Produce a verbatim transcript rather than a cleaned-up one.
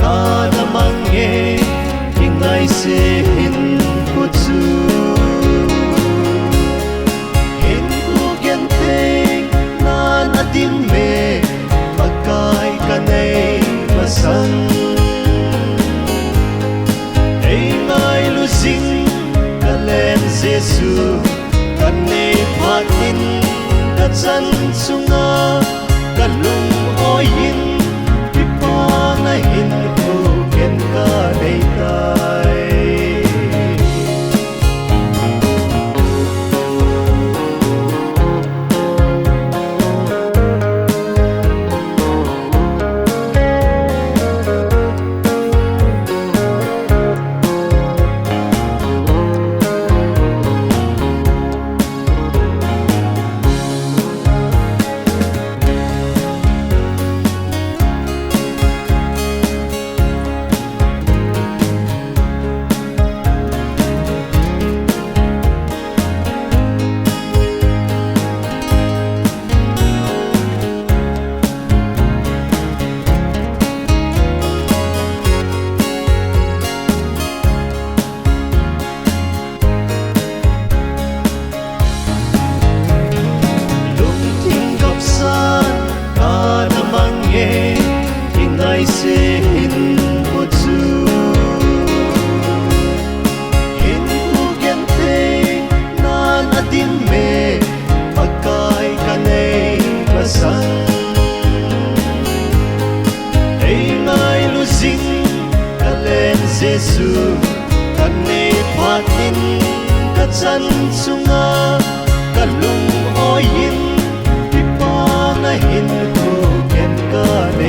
Kadamang e, kingaise hin kuchu. Hin kugen thei nan adim me, Pakai kanei masang. Ei ngailu jing kalen Jesu, kanei phat in kachan chunga kalung oi in, kipana hin kugen kanei tai. Lungthim gapsan kadamang e, kingaise hin kuchu. Hin kugen thei nan adim me, Pakai kanei masang. Ei ngailu jing kalen Jesu, kanei phat in kachan chunga kalung oi in, kipana hin kugen kanei